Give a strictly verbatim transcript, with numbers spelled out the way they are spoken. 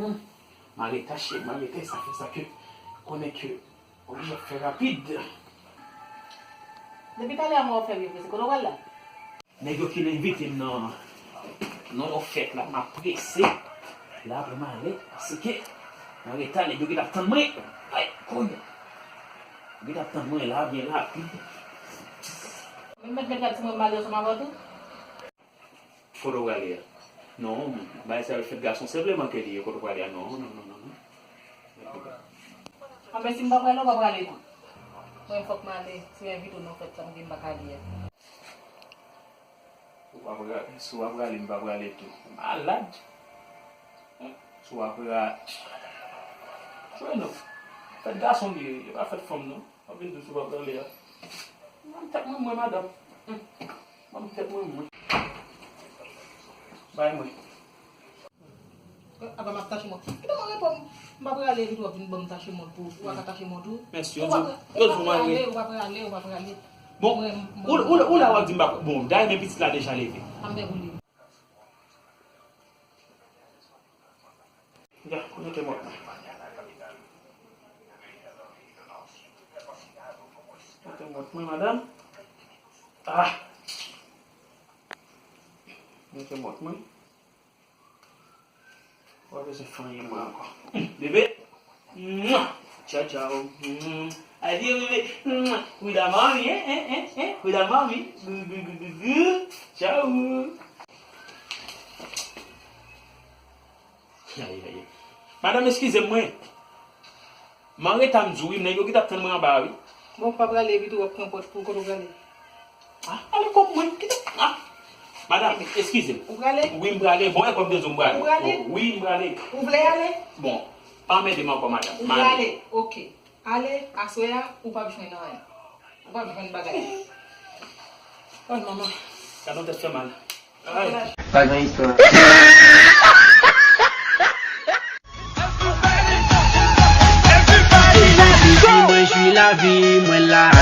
M a retache, m a rete, sa fè sa ke konnen ke oblije ap fè rapid. Depi talè a mwen w ap fè vye prese, kote w pral la? Nèg yo ki envite m nan, nan yon fèt la, m ap prese. La pou m ale, paske m an reta, nèg yo gentan ap tann mwen. Ay, kounye a. Yo gentan ap tann mwen la, byen rapid. Mwen mèt mèt gad si mwen m ale ansanm avè w tou. Kote w prale a? Non, bagay sa yo fèt gason senpleman ke li ye, kote w prale a? Non, non, non, non, non. Anben, si m pa prale, w pa prale tou. Mwen, fòk m ale. Si yo envite w nan fèt sa, m di m pa ka ale a. Ou pa prale, si w pa prale, m pa prale tou. Malad. Si w pa prale. Jwe non. Fèt gason li ye, e pa fèt fanm non. W ap vin di w si w pa prale a. Ban m tèt mwen, mwen, madanm. Ban m tèt mwen, mwen. Bay mwen. Apa m ap tache mont? Kite mwen reponn. M pa prale epi tou w ap vin ban m tache mont pou ou. Ou pa ka tache mont ou. Mèsi, yo di, yo di w prale, ou pa prale, ou pa prale. Bon, ou, ou, ou la w ap di m pa, bon, dayè men pitit la deja leve. Anben pou li. Ya, mete mont mwen. Mete mont mwen, madanm. Ah! Mete mont mwen. Ou pa bezwen fanyen mwen ankò. Bebe. Mwa! Tchao, tchao. Mm. Adieu, bebe. Mwa! Cuida mami, eh, eh, eh, eh. Cuida mami. Gu, gu, gu, gu, gu. Tchao. Ay, ay, ay. Madanm, eskize m, mwen. M an reta, m di w wi, nèg yo gentan ap tann mwen anba a wi. Bon, ou pa prale epi tou w ap pran pòt pou kote w prale. Ah, ale kòm mwen, kite. Ah. Madanm, eskize m. Ou prale? Wi, m prale. Bon, e kòm de zo m prale. Ou prale? Wi, m prale. Ou vle ale? Bon, pa anmède m ankò, madanm. Ou prale? Oke. Ale, aswè a, ou p ap jwenn anyen. Ou p ap jwenn bagay. Ay, manman, gade yon tèt fè mal. Ay. Pa gen istwa. Mwen jwi lavi, mwen la.